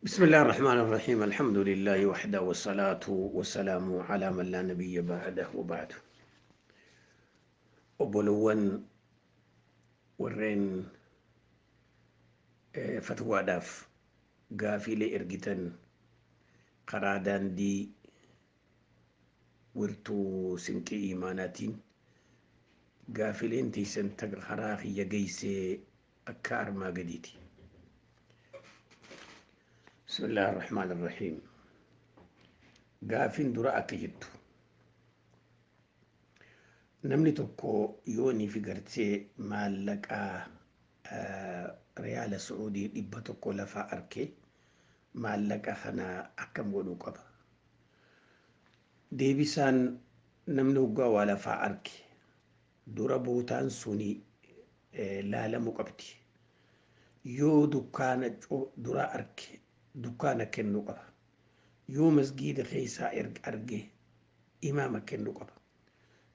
بسم الله الرحمن الرحيم. الحمد لله وحده، والصلاة والسلام على من لا نبي بعده، وبعد. Obbolowwan warreen fatwaadhaaf gaafiilee ergitan karaa daandii wirtuu Sinqii Imaanaatiin, gaafileen teessan karaa kiyya geessee akka armaa gadiiti. بسم الله الرحمن الرحيم. Gaafiin dura akka jettu, namni tokko yoonii fi gartee maallaqaa riyaala Su'uudii 100 lafaa arke, maallaqa kana akkam godhuu qaba? Deebisaan, namni hoggaa waa lafaa arke dura bootaan suni laalamuu qabdi. Yoo dukkaana dura arke, dukkaana kennuu qaba. Yoo masgiida keessaa arge, imaama kennuu qaba.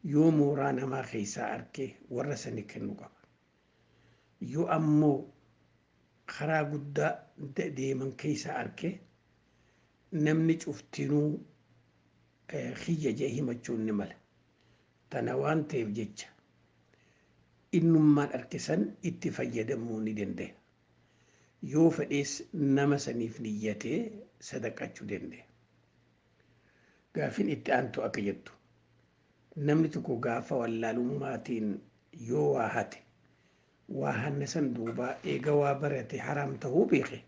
Yoo mooraa namaa keessaa arge, warra sani kennuu qaba. Yoo ammoo karaa guddaa deeman keessaa arge, namni cuftinuu kiyya jee himachuun ni mala. Tana waan ta'eef jecha innummaan arke san itti fayyadamuu ni danda'a. Yoo fedhees nama saniif niyyatee sadaqachuu danda'a. Gaafiin itti aantu akka jettu, namni tokko gaafa wallaalummaatiin yoo waa hate, waa hanna san duuba eega waa barate haraam ta'uu beeke,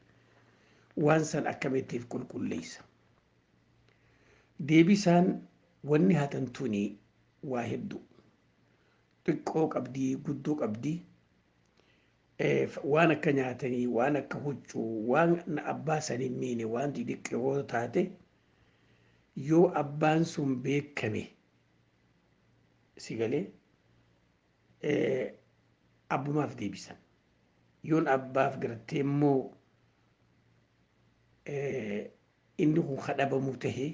waan san akkamittiif qulqulleessa? Deebisaan, wanni hatan tuni waa hedduu. Xiqqoo qabdii, guddoo qabdii. Waan akka nyaatanii, waan akka huccuu, waan abbaa san hin miine, waan xixiqqoo taate, yoo abbaan sun beekame, si galee, abbumaaf deebisan. Yoon abbaaf gartee immoo inni kun kadhabamuu tahee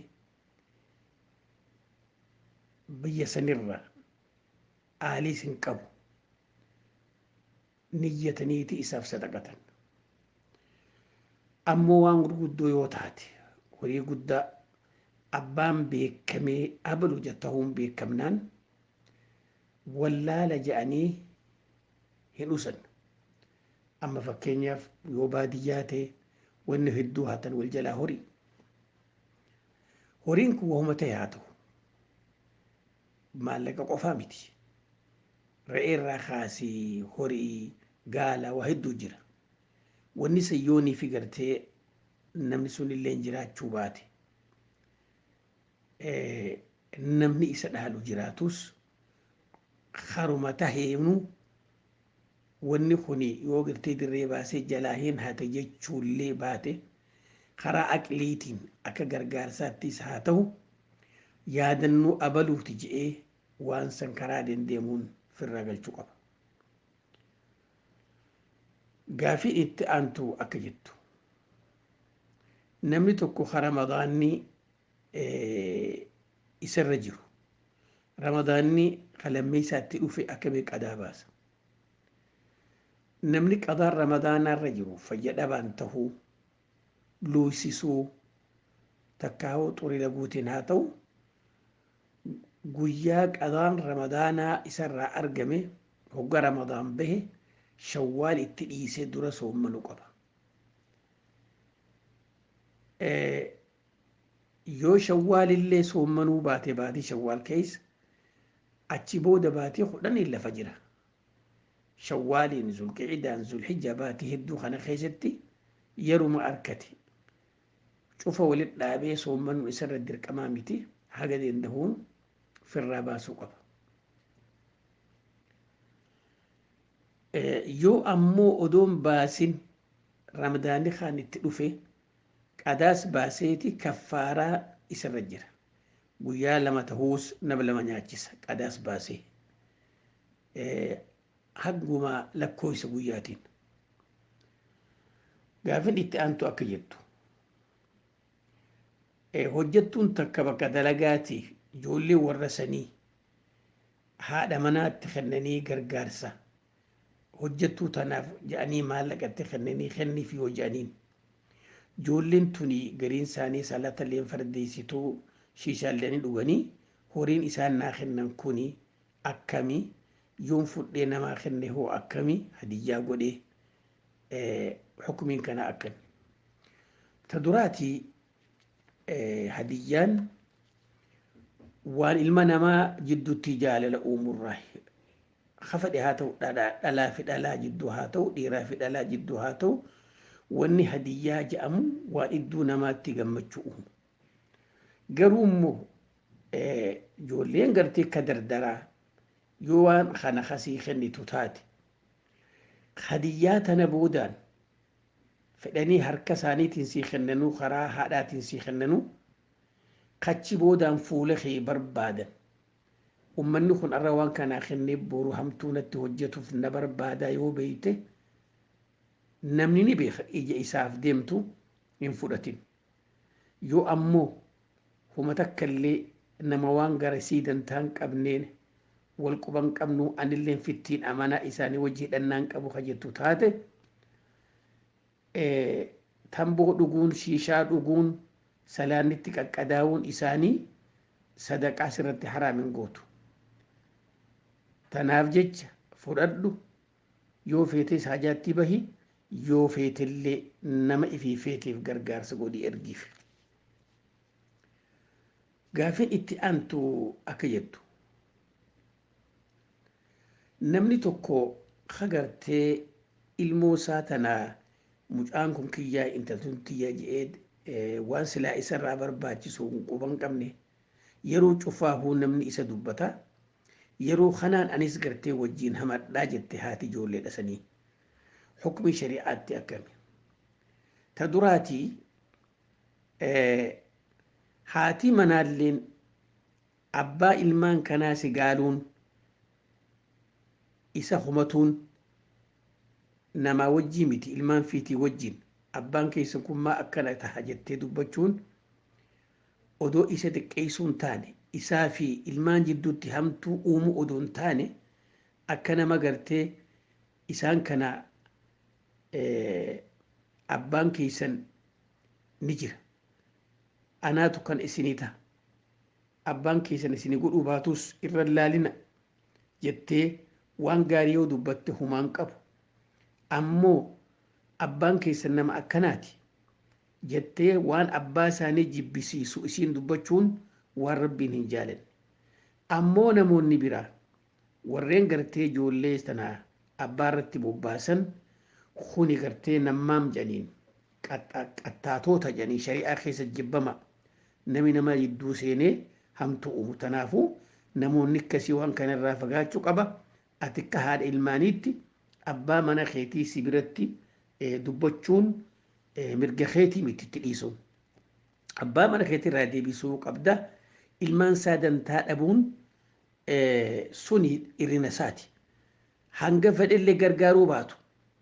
biyya sanirra aaliis hin qabu, niyyataniiti isaaf sadaqatan. Ammoo waan gurguddoo yoo taate, horii guddaa, abbaan beekamee abalu ta'uun beekamnaan, wallaala je'anii hin usan. Amma fakkeenyaaf yoo baadiyyaa ta'e, wanni hedduu hatan wal jalaa horii. Horiin kun wahuma ta'e haa ta'u. Maallaqa qofaa miti. Re'ee irraa kaasii horii, gaala, waa hedduu jira. Wanni san yoonii fi gartee namni sun illee jiraachuu baate, namni isa dhaalu jiraatus, haruma taheenu wanni kuni yoo gartee dirree baasee jalaa hin hate jechuullee baate, karaa aqliitiin akka gargaarsaattis haa ta'u, yaadannoo abaluuti je'ee waan san karaa dandeemuun firraa galchuu qaba. Gaafii itti aantu akka jettu, namni tokko ramadaanni isarra jiru, ramadaanni qalammee isaatti dhufe, akkamii qadaa baasa? Namni qadaan ramadaanarra jiru fayya dhabaan tahuu, luusisuu, takkaa'uu xurii laguutiin haa ta'u, guyyaa qadaan ramadaanaa isarraa argame, hogga ramadaan bahe, Shawwaal itti dhiisee dura soommanuu qaba. Yoo Shawwaalillee soommanuu baate, baatii Shawwaal keessa achi booda baatii 10n lafa jira. Shawwaaliin, Zulqicidaan, Zulhijjaa, baatii hedduu kana keessatti yeruma arkate cufa walit dhaabee soommanuun isarra dirqamaa miti, haga dandahuun firraa baasuu qaba. Yoo ammoo odoon baasin ramadaanni kaan itti dhufe, qadaas baaseeti kaffaaraa isarra jira. Guyyaa 2 tahuus nama 2 nyaachisa qadaas baasee. Hanguma lakkoofsa guyyaatiin. Gaafin itti aantu akka jettu, hojjettuun takka bakka dalagaati ijoollee warra sanii haadha manaatti kennanii, gargaarsa hojjettuu tanaaf jedhanii maallaqatti kennanii kenniif yoo jedhaniin, Ijoolleen tuni gariin isaanii salaata illee fardeessituu shiishaallee ni dhuganii, horiin isaan naa kennan kuni akkami? Yoon fudhee namaa kenne hoo akkami? Hadiyyaa godhee hukumiin kana akkami? Ta duraatii, hadiyyaan waan ilma namaa jidduutti jaalala uumurraa hafadhe haa ta'u, dhalaa fi dhalaa jidduu haa ta'u, dhiiraa fi dhalaa jidduu haa ta'u, wanni hadiyyaa jedhamu waan iddoo namaatti gammachuu uumu. Garuu immoo ijoolleen gartee akka dardaraa yoo waan kana kasii kennitu taate, hadiyyaa tana boodaan fedhanii harka isaaniitiin sii kennanuu, karaa haadhaatiin sii kennanuu, kachi boodaan fuula kee barbaadan, ummanni kun arra waan kanaa kennee boru hamtuu natti hojjetuuf na barbaadaa yoo beeyte, namni ni beeka, ija isaaf deemtu hin fudhatin. Yoo ammoo huma takka illee nama waan gara sii dantaa hin qabneen wal quban qabnu, anilleen fittiin amanaa isaanii wajji hidhannaan qabu ka jettu taate, tamboo dhuguun, shiishaa dhuguun, salaannitti qaqqadaa'uun isaanii sadaqaa sirratti haraam hin gootu. Tanaaf jecha fudhadhu, yoo feetes hajaatti bahi, yoo feetellee nama ifii feeteef gargaarsa godhii ergiif. Gaafiin itti aantu akka jettu, namni tokko hagartee ilmoo isaa tanaa, mucaan kun kiyyaa, intaltun tiyya je'ee, waan silaa isarraa barbaachisu quban qabne, yeroo cufaahuu namni isa dubbata, yeroo kanaan anis gartee wajjiin hamadhaa jette haati ijoollee dhasanii, hukmi shari'aatti akkami? Ta duraatii, haati manaalleen abbaa ilmaan kanaa si gaaluun, isa humatuun namaa wajjii miti, ilmaan fiitii wajjin abbaan keessan kun maa akkana taha jettee dubbachuun odoo isa xiqqeessuu hin taane, isaa fi ilmaan jidduutti hamtuu uumuu odoo hin taane, akka nama gartee isaan kana abbaan keessan ni jira, anaatu kan isinii ta'a, abbaan keessan isinii godhuu baatus irra laalina jettee waan gaarii yoo dubbatte humaan qabu. Ammoo abbaan keessan nama akkanaati jettee waan abbaa isaanii jibbisiisu isiin dubbachuun waan Rabbiin hin jaalanne. Ammoo namoonni biraa warreen gartee ijoollee tanaa abbaa irratti bobbaasan kuni gartee nammaam jedhaniin, qattaatoota jedhanii, shari'aa keessa jibbama, nami nama jidduu seenee hamtuu uumu. Tanaafuu namoonni akkasii waan kanarraa fagaachuu qaba. Ati akka haadha ilmaaniitti abbaa mana keetii si biratti dubbachuun mirga keetii miti itti dhiisuun. Abbaa mana keetii irraa deebisuu qabda. Ilmaan isaa dantaa dhabuun suni hir'ina isaati. Hanga fedhellee gargaaruu baatu,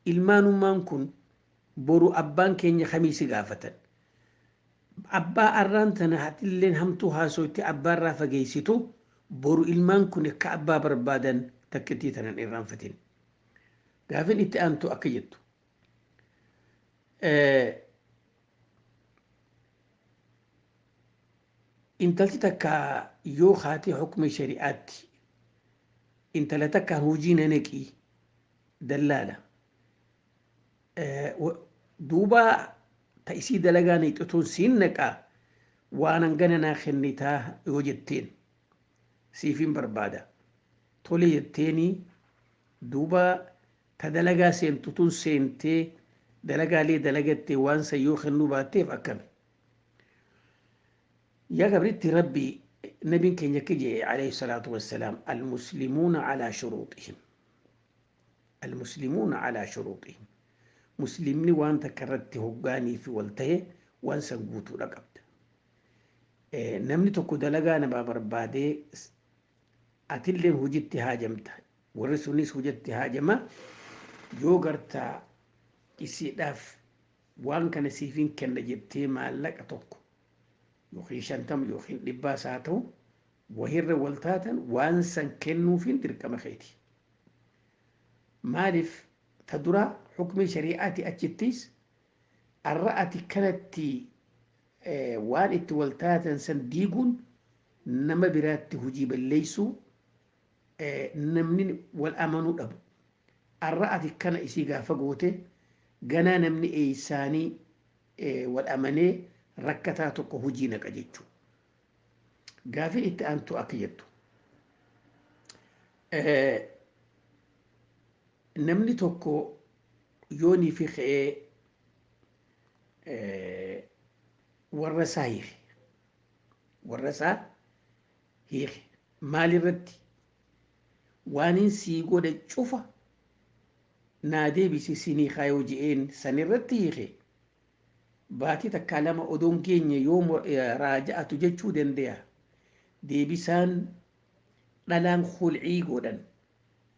ilmaanummaan kun boru abbaan keenya kamii si gaafatan. Abbaa arraan tana hatilleen hamtuu haasoitti abbaarraa fageessitu, boru ilmaan kun akka abbaa barbaadan takkittii tanan irraanfatin. Gaafin itti aantu akka jettu, intalti takka yoo haatee hukmi shari'aatti intala takkaan hojii na naqii dallaala duuba ta isii dalagaa naqxutuun siin naqaa, waan hangana naa kennitaa yoo jetteen, siifin barbaada tole jetteenii, duuba ta dalagaa seentu tun seentee dalagaalee dalagattee waan san yoo kennuu baatteef akkami? Yaa gabritti Rabbi, nabiin keenya akka jedhe alayhi salaatu wassalaam, almuslimuuna calaa shuruuxihim, almuslimuuna calaa shuruuxihim. Muslimni waan takka irratti hoggaanii fi wal tahe waan san guutuudha qabda. Namni tokko dalagaa namaa barbaadee, atilleen hojitti haajamta, warri sunis hojitti haajama, yoo gartaa isiidhaaf waan kana siifin kenna jettee maallaqa tokko yookiin 50 yookiin 100s haa ta'u wahirra wal taatan, waan san kennuufiin dirqama keeti. Maaliif? Ta dura hukmii shari'aati achittis Arra ati kanatti waan itti wal taatan san diiguun nama biraatti hojii balleeysuu, namni wal amanuu dhabu. Arra ati kana isii gaafa goote, ganaa namni eeysaanii wal amanee rakkataa tokko hojii naqa jechuudha. Gaafii itti aantu akka jettu, namni tokko yoonii fi ka'ee warra isaa hiike, warra isaa hiike, maalirratti? Waanin sii godhe cufa naa deebisi sinii kaayoo je'een sanirratti hiike. Baatii takkaa lama odoon geenye yoo raaja'atu jechuu danda'a? Deebisaan, dhalaan khulcii godhan,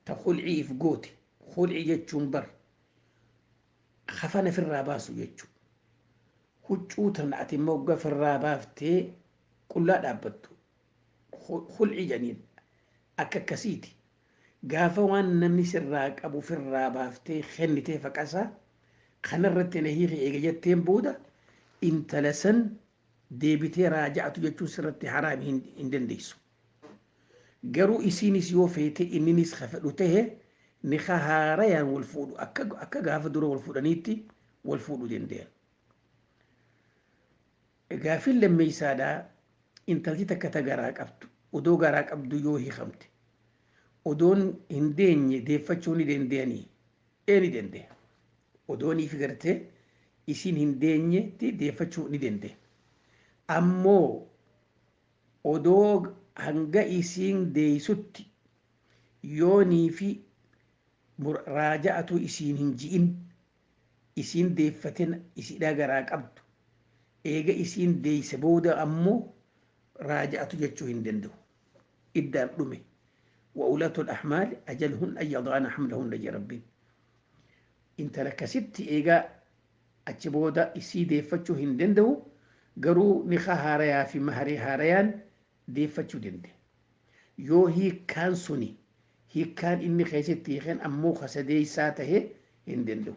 ta khulciif goote, khulcii jechuun bar kafana firraa baasu jechuu. Huccuu tana ati mogga firraa baaftee qullaa dhaabbattu khulcii janiin. Akka akkasiiti. Gaafa waan namni sirraa qabu firraa baaftee kennitee faqasaa kanarratti na hiike eega jetteen booda, intala san deebitee raaja'atu jechuun sirratti haraami, hin dandeessu. Garuu isiinis yoo feete, inninis ka fedhu tahe, nika haarayaan wal fuudhu, akka gaafa dura wal fuudhaniitti wal fuudhuu danda'an. Gaaffiin lammeessaadhaa, intalti takka ta garaa qabdu odoo garaa qabdu yoo hiikamte, odoon hin deenye deeffachuu ni danda'anii? Ee, ni danda'a. Odooniif gartee isiin hin deenyetti deeffachuu ni danda'a. Ammoo odoo hanga isiin deeysutti yoonii fi raaja'atu isiin hin ji'in, isiin deeffaten isiidhaa garaa qabdu, eega isiin deeyse booda ammoo raaja'atu jechuu hin danda'u. Iddaan dhume. وأولاة الأحمال أجلهن أن يضعن حملهن جee Rabbiin. Intala akkasitti eegaa achi booda isii deeffachuu hin danda'u, garuu nika haarayaa fi maharii haarayaan deeffachuu danda'a. Yoo hiikkaan suni, hiikkaan inni keessatti hiikan ammoo kasadeessaa tahe, hin danda'u.